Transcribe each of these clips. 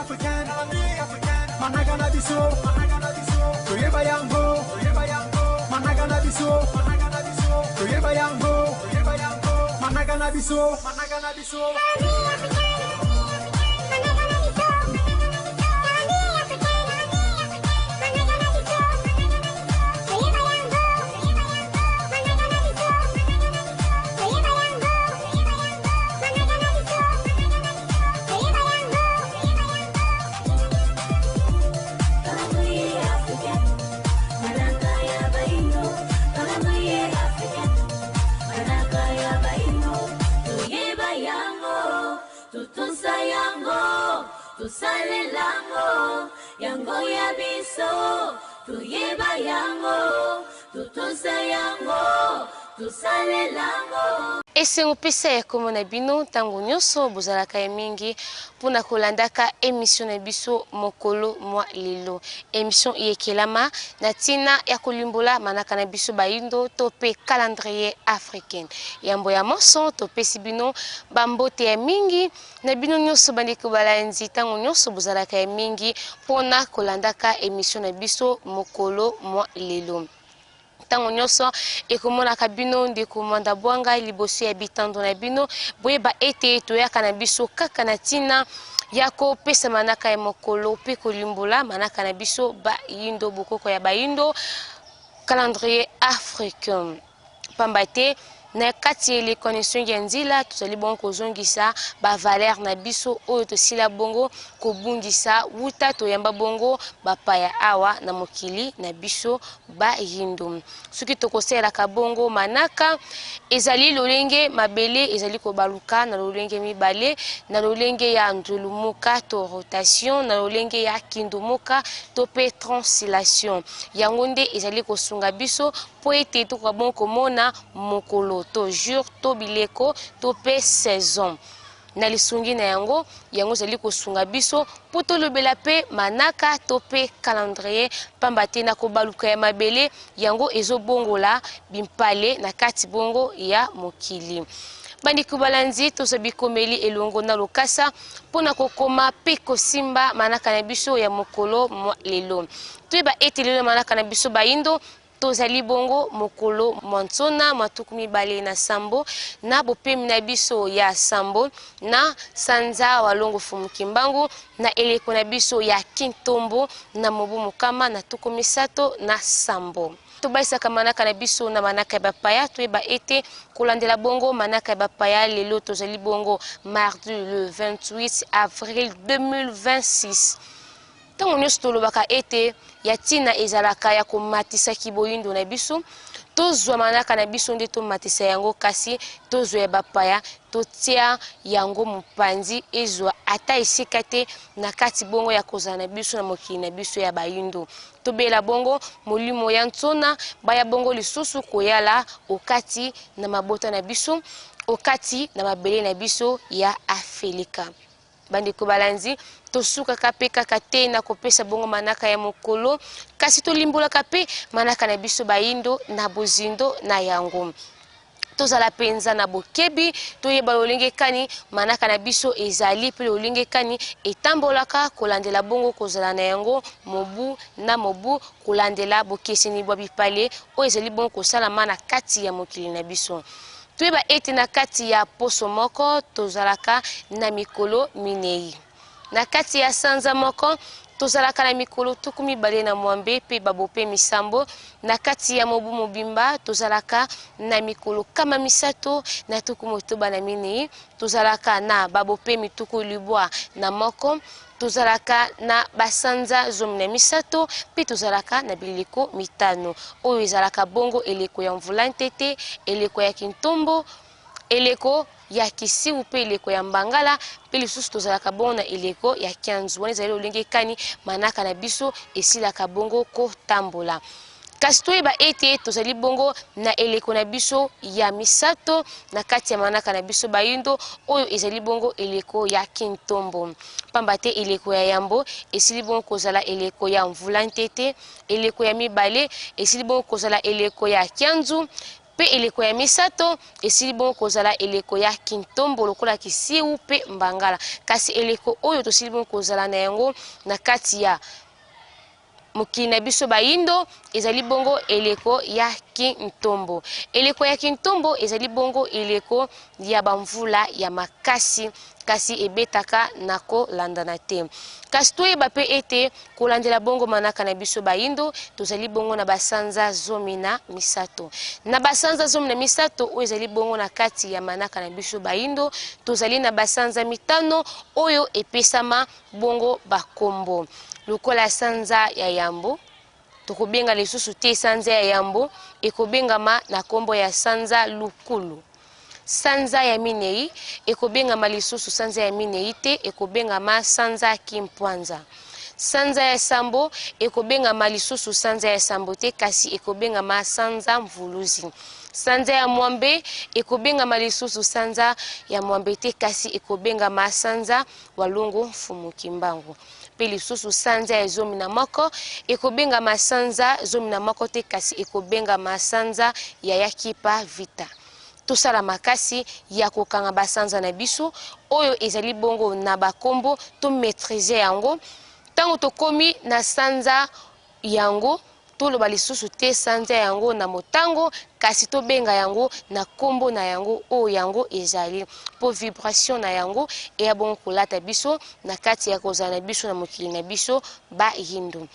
africaine, manaka na biso, toyeba yango, manaka na biso, toyeba yango, manaka na biso, manaka na biso. Tosalelango yango ya biso, toyeba yango, totosa yango, tosalelango. Esengo pesa ya komona bino ntango nyonso bozalaka ya mingi mpona kolandaka emission na biso mokolo mwa lelo. Emission eyekelama na ntina ya kolimbola manaka na biso bayindo to mpe calendrier africain. Yambo ya moso topesi bino bambote ya mingi na bino nyonso bandeko balandi ntango nyonso bozalaka ya mingi mpona kolandaka emission na biso mokolo mwa lelo. Ntango nyonso ekomonaka bino ndeko Mwanda Bwanga liboso ya bitando na bino, boyeba ete toyaka na biso kaka na ntina ya kopesa manaka ya mokolo mpe kolimbola manaka na biso bayindo, bokoko ya bayindo, calendrier africain. Pamba te na kati ya eleko ya nsongi ya nzila tozali bongo kozongisa ba valeur na biso oyo tosila bongo kobungisa wuta toyamba bongo bapaya awa na mokili na biso bayindo. Soki tokosalelaka bongo manaka, ezali lolenge mabele ezali kobaluka na lolenge mibale, na lolenge ya ndulumuka to rotation, na lolenge ya kindumuka to pe translation. Yango nde ezali kosunga biso mpo ete tokoka bongo komona mokolo to jour to bileko to pe saison. Na lisungi na yango, yango ezali kosunga biso mpo tolobela mpe manaka to mpe calendrier, pamba te na kobaluka ya mabele, yango ezobongola bimpale na kati bongo ya mokili. Bandeko balandi, tozwa bikomeli elongo na lokasa mpo na kokoma mpe kosimba manaka na biso ya mokolo mwa lelo. Toyeba ete lelo manaka na biso bayindo Tozali bongo mokolo mwa nsona mwa 27 na bopemi na biso ya sambo na sanza wa longo Mfumu Kimbangu na eleko na biso ya Kintombo na mobu 137. Tobaisaka manaka na biso na manaka ya bapaya. Toyeba ete kolandela bongo manaka ya bapaya lelo tozali bongo mardi le 28 avril 2026. Ntango nyonso tolobaka ete ya ntina ezalaka ya komatisa kiboyindo na biso, tozwa manaka na biso nde tomatisa yango, kasi tozwa ya bapaya totia yango mopanzi, ezwa ata esika te na kati bongo ya kozala na biso na mokili na biso ya bayindo. Tobela bongo molimo ya nsona baya bongo lisusu koyala okati na mabota na biso, okati na mabele na biso ya Afelika. Bandeko balandi, tosukaka mpe kaka te na kopesa bongo manaka ya mokolo, kasi tolimbolaka mpe manaka na biso bayindo na bozindo na yango. Tozala mpenza na bokebi, toyeba lolenge kani manaka na biso ezali mpe lolenge kani etambolaka, kolandela bongo kozala na yango mobu na mobu, kolandela bokeseni bwa bipale oyo ezali bongo kosalama na kati ya mokili na biso. Toyeba ete na kati ya poso moko tozalaka na mikolo minei. Na kati ya sanza moko tozalaka na mikolo 26 mpe babopemi sambo. Na kati ya mobu mobimba tozalaka na mikolo 364. Tozalaka na babopemi 91. Tozalaka na basanza 13 mpe tozalaka na bileko mitano oyo ezalaka bongo eleko ya mvula ntete, eleko ya kintombo, eleko ya kisiwu mpe eleko ya mbangala, mpe lisusu tozalaka bongo na eleko ya kianzu. Wana ezali lolenge kani manaka na biso esilaka bongo kotambola. Kasi toyeba ete tozali bongo na eleko na biso ya misato na kati ya manaka na biso bayindo, oyo ezali bongo eleko ya kintombo. Pamba te eleko ya yambo esili bongo kozala eleko ya mvula ntete, eleko ya mibale esili bongo kozala eleko ya kianzu, Mpe eleko ya misato esili bongo kozala eleko ya kintombo lokola kisiu mpe mbangala. Kasi eleko oyo tosili bongo kozala na yango na kati ya mokili na biso bayindo ezali bongo eleko ya kintombo. Eleko ya kintombo ezali bongo eleko ya bamvula ya makasi kasi ebetaka na kolandana te. Kasi toyeba mpe ete Kolandela bongo manaka na biso bayindo, tozali bongo na basanza 13. Na basanza 13 oyo ezali bongo na kati ya manaka na biso bayindo, tozali na basanza mitano oyo epesama bongo bakombo. Lokola sanza ya yambo, tokobenga lisusu te sanza ya yambo, ekobengama na kombo ya sanza lukulu. Sanza ya minei ekobengama lisusu sanza ya minei te, ekobengama sanza kimpwanza. Sanza ya sambo ekobengama lisusu sanza ya sambo te, kasi ekobengama sanza mvuluzi. Sanza ya mwambe ekobengama lisusu sanza ya mwambe te, kasi ekobengama sanza walongo mfumu kimbangu. Mpe lisusu sanza ya 11 ekobengama sanza 11 te, kasi ekobengama sanza ya yakipa vita. Tosala makasi ya kokanga ba sanza na biso oyo ezali bongo na ba kombo, to maitriser yango. Tango tokomi na sanza yango, toloba lisusu te sanza yango na motango, kasi tobenga yango na kombo na yango oyo yango ezali, mpo vibration na yango eya bongo kolata biso na kati ya kozala na biso na mokili na biso bayindo.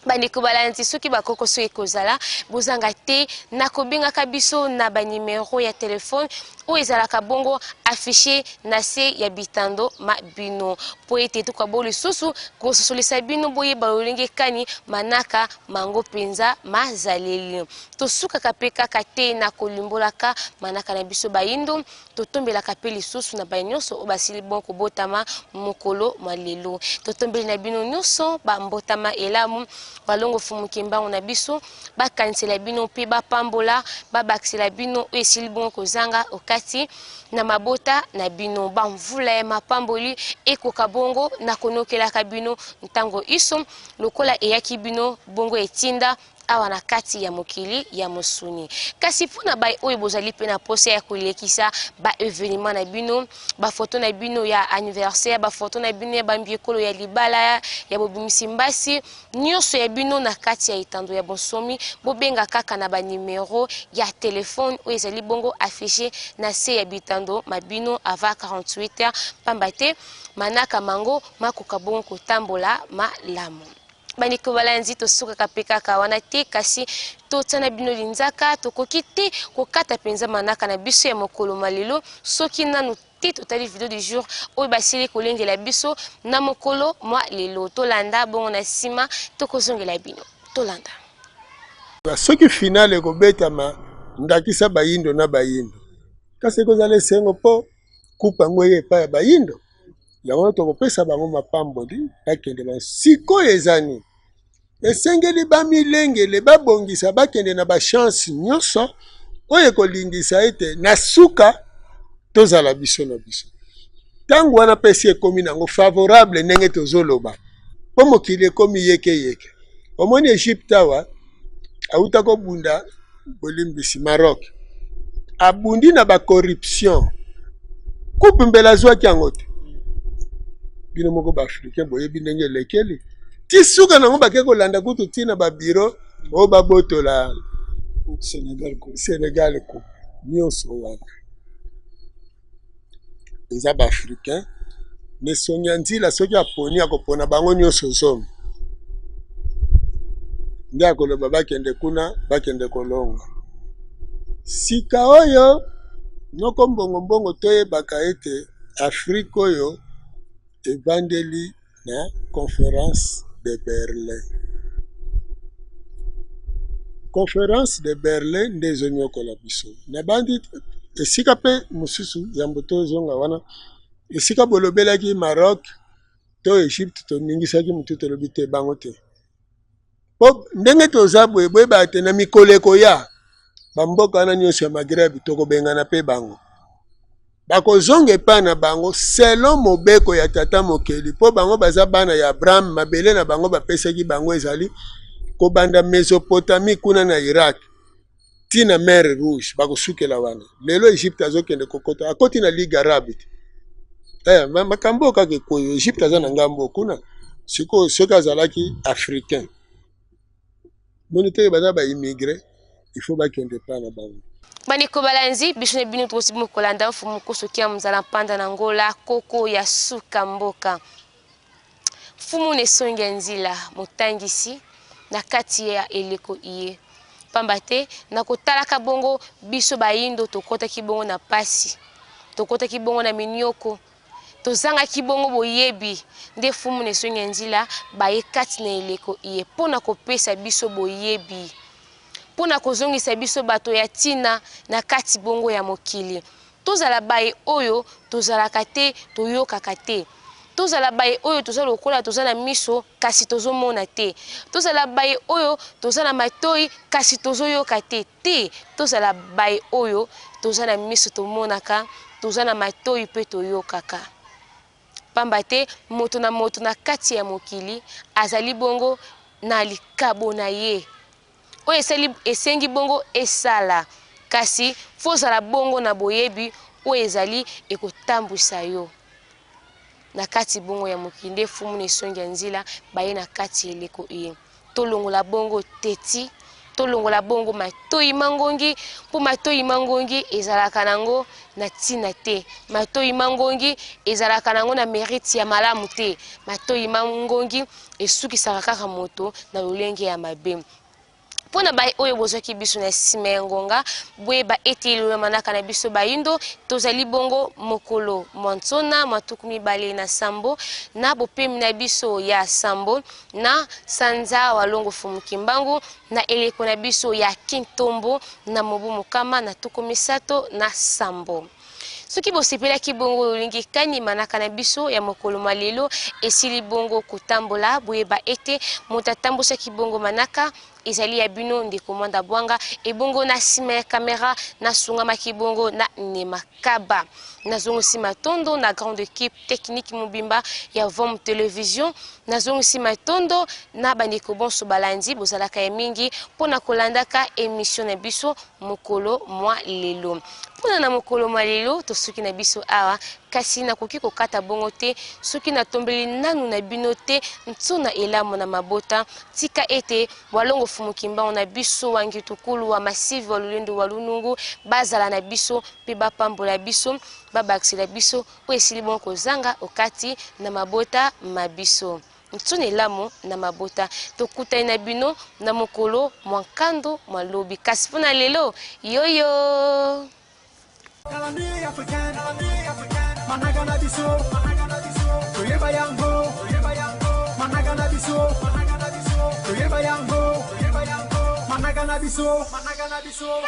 Bandeko balandi, soki bakokoso ekozala, bozanga te na kobengaka biso na ba numero ya telefone oyo ezalaka bongo affiche na se ya bitando ma bino, mpo ete tokoka bo lisusu kososolisa bino boyeba lolenge kani manaka mango mpenza mazaleli. Tosukaka mpe kaka te na kolimbolaka manaka na biso bayindo, Totombelaka mpe lisusu na baye nyonso oyo basili bon kobotama mokolo mwa lelo. Totombeli na bino nyonso ba mbotama elamu, Walongo Mfumu Kimbangu na biso bakanisela bino mpe bapambola, babakisela bino oyo esili bongo kozanga okati na mabota na bino. Ba mvula ya mapamboli ekoka bongo na konokelaka bino ntango iso, lokola eyaki bino bongo etinda awa na kati ya mokili ya mosuni. Kasi mpo na baye oyo bozali mpe na posa ya kolekisa ba evenement na bino, ba photo na bino ya anniversaire, ba photo na bino ya bambiekolo ya libala, ya bobimisi mbasi, nyonso ya bino na kati ya etando ya bonsomi, bobenga kaka na ba numero ya telefone oyo ezali bongo affiche na se ya bitando ma bino avant 48 heures, pamba te manaka mango makoka bongo kotambola malamu. Bandeko balandi, tosukaka mpe kaka wana te, kasi totia na bino linzaka. Tokoki te kokata mpenza manaka na biso ya mokolo ma lelo soki nanu te totali video du jour oyo basili kolengela biso na mokolo mwa lelo. Tolanda bongo na nsima tokozongela bino. Tolanda. Soki finale ekobetama ndakisa bayindo na bayindo, kasi ekozala esengo mpo coupe yango eye epai ya bayindo. Yango wana tokopesa bango mapamboli bakende ba sikoyo. Eza nini? Esengeli bamilengele, babongisa, bakende na bachance nyonso oyo ekolingisa ete na suka tozala biso na biso. Ntango wana mpe esi ekomi nango favorable ndenge tozoloba, mpo mokili ekomi yeke yeke. Omoni Egypte awa auta kobunda, bolimbisi, Maroc abundi na ba corruption, coupe mbele azwaki yango te. Bino moko ba africain boyebi ndenge elekeli ti suka nango, bake kolanda kutu ti na ba bureau oyo babotola Senegal coupe. Nyonso wana eza ba africain. Mesongi ya nzila soki aponi akopona bango nyonso zomi, nde akoloba bakende kuna, bakende kolonga. Sika oyo noko mbongo mbongo, toyebaka ete Afrique oyo evandeli na Conference de Berlin. Conference de Berlin nde ezonyokola biso. Nabandi esika mpe mosusu yambo tozonga wana, esika bolobelaki Maroc to Egypte, toningisaki motu, tolobi te bango te, po ndenge toza boye, boyebaka te na mikolo ekoya bamboka wana nyonso ya Maghreb tokobengana mpe bango, bakozonga epai na bango selon mobeko ya tata mokeli, mpo bango baza bana ya Abraham. Mabele na bango bapesaki bango ezali kobanda Mesopotamie kuna na Irak. Ti na mer Rouge bakosukela wana. Lelo Egypte azokende kokota, akoti na Ligue Arabe te. Eh, makambo oyo kaka ekweyi, Egypte aza na ngambo kuna. Sikoyo soki azalaki africain, moni te baza ba immigre, il faut bakende epai na bango. Bandeko balanzi, biso na bino tokosi bino kolanda mfumu Nkoso Kia Muzala Mpanda na Ngola, koko ya suka mboka. Mfumu na esongi ya nzila motangisi na kati ya eleko iye. Pamba te, na kotalaka bongo, biso bayindo tokotaki bongo na pasi, tokotaki bongo na minioko, tozangaki bongo boyebi, nde Mfumu na esongi ya nzila baye kati na eleko iye mpo na kopesa biso boyebi, mpo na kozongisa biso bato ya tina na kati bongo ya mokili. Tozala baye oyo tozalaka te, toyokaka te. Tozala baye oyo toza lokola toza na miso kasi tozomona te. Tozala baye oyo toza na matoyi kasi tozoyoka te. Te, tozala baye oyo toza na miso tomonaka, toza na matoyi mpe toyokaka. Pamba te moto na moto na kati ya mokili azali bongo na likabo na ye. Oyo esali esengi bongo esala, kasi faut ozala bongo na boyebi oyo ezali ekotambwisa yo na kati bongo ya mokili. Nde fumu na esongi ya nzila baye na kati ya eleko eye. Tolongola bongo teti, tolongola bongo matoyi mangongi, mpo matoyi mangongi ezalaka nango na tina te. Matoyi mangongi ezalaka nango na merite ya malamu te. Matoyi mangongi esukisaka kaka moto na lolenge ya mabe. Mpo na baye oyo bozwaki biso na nsima ya ngonga, boyeba ete elolo ya manaka na biso bayindo tozali bongo mokolo mwa nsona mwa 27 na bopemi na biso ya sambo na sanza wa longo Mfumu Kimbangu na eleko na biso ya Kintombo na mobu 137. Soki bosepelaki bongo lolingi kani manaka na biso ya mokolo mwa lelo esili bongo kotambola, boyeba ete moto atambusaki bongo manaka ezali ya bino ndeko Mwanda Bwanga, ebongo na sima ya camera nasungamaki bongo na Nema Kaba. Nazongisi matondo na grande equipe technique mobimba ya Vom Television. Nazongisi matondo na bandeko bonso balandi bozalaka ya mingi mpo na kolandaka emission na biso mokolo mwa lelo. Mpona na mokolo mwa lelo tosuki na biso awa, kasi nakoki kokata bongo te soki natombeli nanu na bino te nsona elamu na mabota. Tika ete Walongo Fumu Kimbangu na biso wa Ngitukulu wa Masivi wa Lulendo wa Lunungu bazala na biso mpe bapambola biso, babakisela biso oyo esili bongo kozanga okati na mabota ma biso. Nsoni elamu na mabota. Tokutani na bino na mokolo mwa nkando mwa lobi. Kasi mpo na lelo, yoyo! Calendrier africain, manaka na biso, toyeba yango, manaka na biso, toyeba yango, manaka na biso, manaka na biso.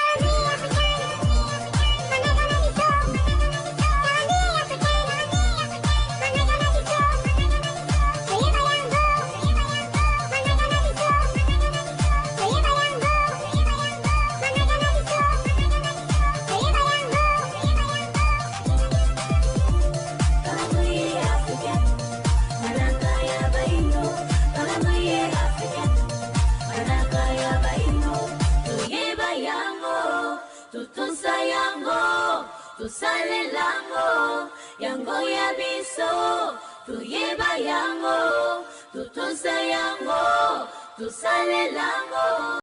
Totosa yango, tosalelango, yango ya biso, toyeba yango, totosa yango, tosalelango.